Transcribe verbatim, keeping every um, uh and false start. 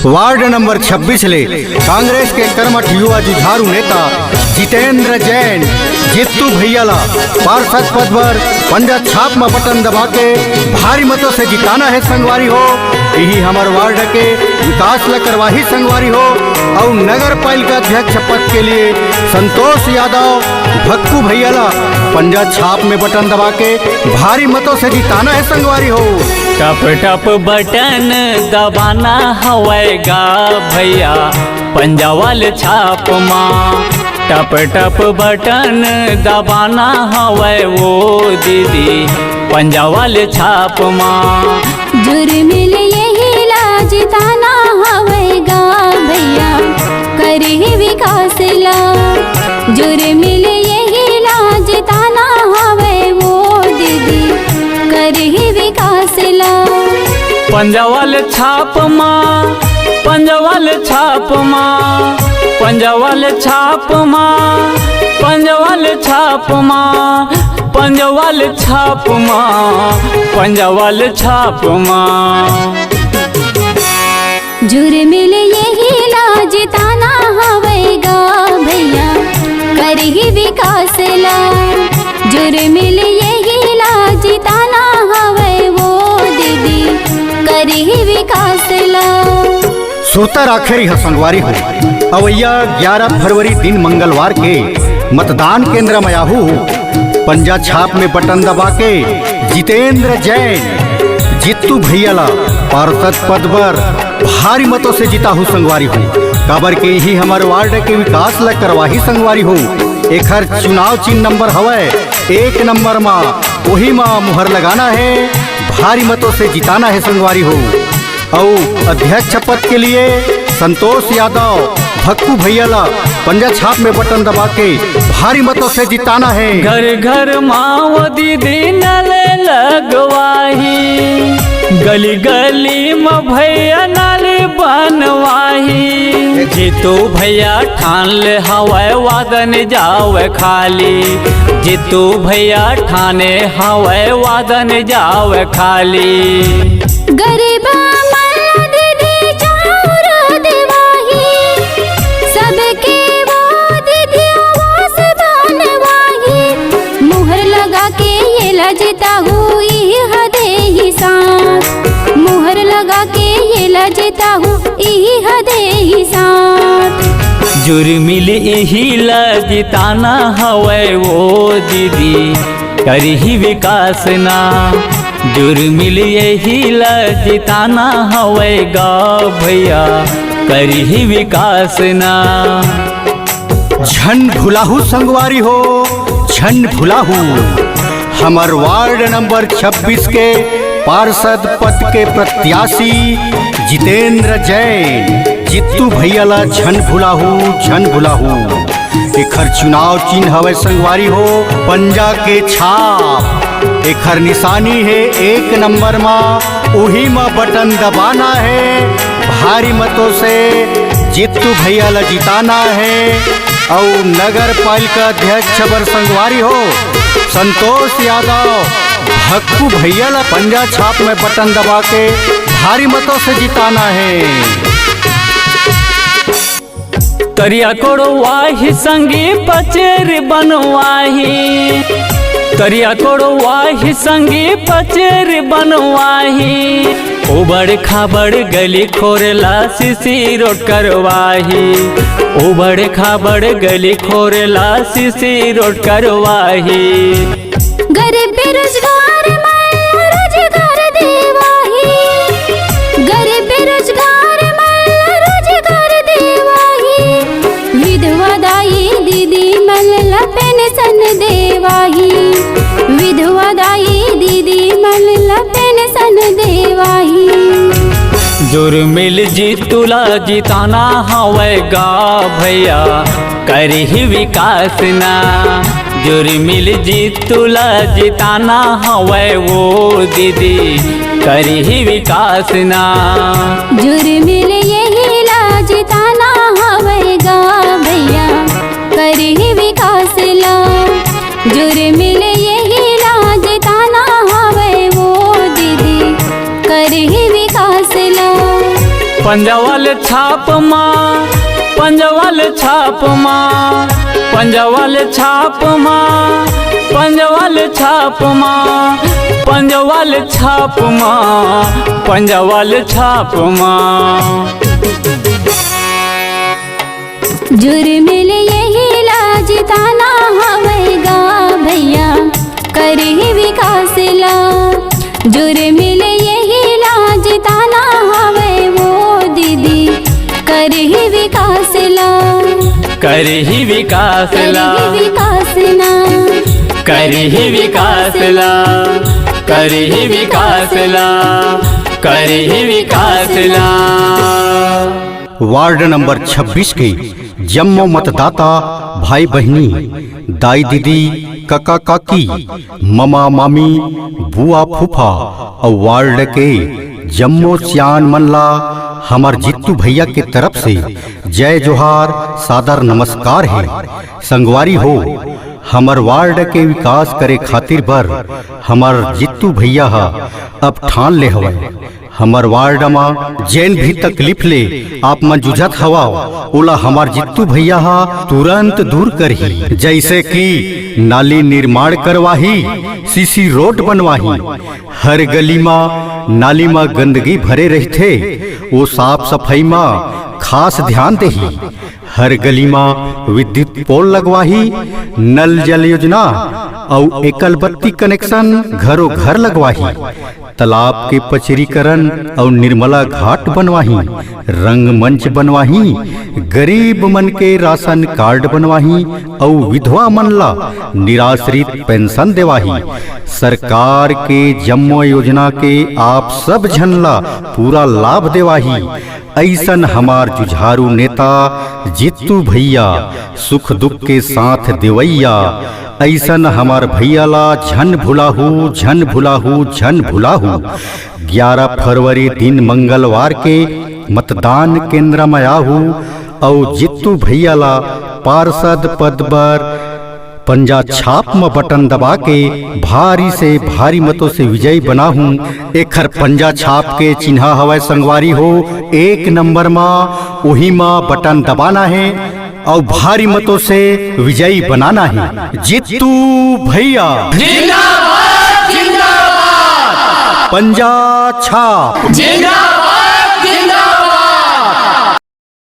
Ward number छब्बीस ले कांग्रेस के कर्मठ युवा जुझारू नेता जितेंद्र जैन जित्तू भैया ला पार्षद पद बर पंजा छाप म बटन दबा के भारी मतों से जिताना है संगवारी हो। यही हमर वार्ड के विकास ला करवाही संगवारी हो। अउ नगर पालिका अध्यक्ष पद के लिए संतोष यादव भक्कू भैया ला पंजा छाप में बटन दबा के भारी मतों से जिताना है संगवारी हो। टप टप बटन दबाना हवय गा भैया पंजा वाले छाप मा। टप टप बटन दबाना हवय वो दीदी पंजा वाले छाप मा। जुर्मिल यही ला जिताना हवय गा भैया करही विकास ला। जुर्मिल यही ला जिताना हवय वो दीदी करही विकास ला। पंजा वाले छाप मा, पंजा वाले छाप मा, पंजा वाले छाप मा, पंजा वाले छाप मा, पंजा वाले छाप मा, पंजा वाले छाप मा। जुर्मिल यही ला जिताना हवय गा भैया करही विकास ला। जुर्मिल यही ला जिताना हवय वो दीदी करही विकास ला। सुरता राखे रहिहा संगवारी हो। अवैया ग्यारह फरवरी दिन मंगलवार के मतदान केंद्र म आहू पंजा छाप में बटन दबा के जितेंद्र जैन जित्तू भैया ला पार्षद पद बर भारी मतों से जिताहू संगवारी हो। काबर के यही हमर वार्ड के विकास ला करवाही संगवारी हो। एखर चुनाव चिन्ह नंबर हवय एक नंबर मा, ओही मा मुहर लगाना है, भारी मतों से जिताना है संगवारी हो। अउ अध्यक्ष पद के लिए संतोष यादव भक्कू भैया ला पंजा छाप में बटन दबा के भारी मतों से जिताना है। घर घर माँ वो दीदी नल लगवाही, गली गली म भैया नल बनवाही। जीतू भैया ठान ले हवय वादन जाव खाली, जीतू भैया ठाने हवय वादन जाव खाली। गरीब मन ला दीदी चाउर देवाही, सबके वो दीदी आवास बनवाही। मुहर लगा के ये ला जिताहू इही ह देही साथ, मुहर लगा के ये ला जिताहू इही ह देही साथ। जुर्मिल इही ला जिताना हवय वो दीदी करही विकास ना। जुर्मिल यही ला जिताना हवय गा भैया, करही विकास ना। झन भुलाहू संगवारी हो, झन भुलाहू। हमर वार्ड नंबर छब्बीस के पार्षद पद के प्रत्याशी जितेंद्र जैन, जित्तू भैया ला झन भुलाहू, झन भुलाहू। एखर चुनाव चिन्ह हवय संगवारी हो, पंजा के छाप। एखर निशानी हे एक नंबर मा, उही मा बटन दबाना हे। भारी मतों से जित्तू भैया ला जिताना हे। अउ नगर पालिका अध्यक्ष बर संगवारी हो, संतोष यादव भक्कू भैया ला पंजा छाप में बटन दबा के भारी मतों से जिताना हे। करिया कोड़वाही संगी पचेर बनवाही, करिया कोड़वाही संगी पचेर बनवाही। उबड़ खाबड़ गली खोरला सीसी रोड करवाही, उबड़ खाबड़ गली खोरला सीसी रोड करवाही। गरीब बेरोजगार मन ला रोजगार देवाही, गरीब बेरोजगार मन ला रोजगार देवाही। विधवा दाई दीदी मन ला पेंशन देवाही, विधवा दाई दीदी मन ला पेंशन देवाही। जुर्मिल जीतू ला जिताना हवय गा भैया, करही विकास ना। जुर्मिल जीतू ला जिताना हवय वो दीदी, करही विकास ना। जुर्मिल यही ला जिताना हवय गा भैया, करही विकास ला। जुर्मिल यही ला जिताना हवय वो दीदी, करही विकास ला। पंजवाल छाप मा, पंजवाल छाप मा, पंजवाल छाप मा, पंजवाल छाप मा, पंजवाल छाप मा, पंजवाल छाप मा। जुर्मिल यही ला जिताना हवय गा भैया, करही विकास ला। जुर्मिल यही ला जिताना हवय वो दीदी, करही विकास ला। करही विकास ला। करही विकास ना। करही विकास ला। करही विकास ला। करही विकास ला। वार्ड नंबर छब्बीस के जम्मो मतदाता भाई बहिनी, दाई दीदी, कका काकी, ममा मामी, बुआ फूफा अउ वार्ड के जम्मो सियान मन ला हमर जित्तू भैया के तरफ से जय जोहार, सादर नमस्कार हे। संगवारी हो, हमर वार्ड के विकास करे खातिर बर हमर जित्तू भैया ह अब ठान ले हवय। हमर वार्ड म जेन भी तकलीफ ले आप मन जूझत हवव, ओला हमर जित्तू भैया ह तुरंत दूर करही। जइसे कि नाली निर्माण करवाही, सीसी रोड बनवाही, हर गली म नाली म गंदगी भरे रहिथे, ओ साफ सफई म खास ध्यान देही। हर गली म विद्युत पोल लगवाही, नल जल योजना अउ एकल बत्ती कनेक्शन घरो घर लगवाही। तालाब के पचरीकरण अउ निर्मला घाट बनवाही, रंगमंच बनवाही, गरीब मन के राशन कार्ड बनवाही अउ विधवा मन ला निराश्रित पेंशन देवाही। सरकार के जम्मो योजना के आप सब झन ला पूरा लाभ देवाही। अइसन हमार जुझारू नेता जित्तू भैया, सुख दुख के साथ देवैया। अइसन हमार भैया ला झन भुलाहू, झन भुलाहू, झन भुलाहू। ग्यारह फरवरी दिन मंगलवार के मतदान केंद्र म आहू अउ जित्तू भैया ला पार्षद पद बर पंजा छाप म बटन दबा के भारी से भारी मतों से विजयी बनाहूं। एखर पंजा छाप के चिन्हा हवय संगवारी हो, एक नंबर म, उही म बटन दबाना हे अउ भारी मतों से विजयी बनाना हे। जित्तू भैया जिंदाबाद, जिंदाबाद। पंजा छाप जिंदाबाद।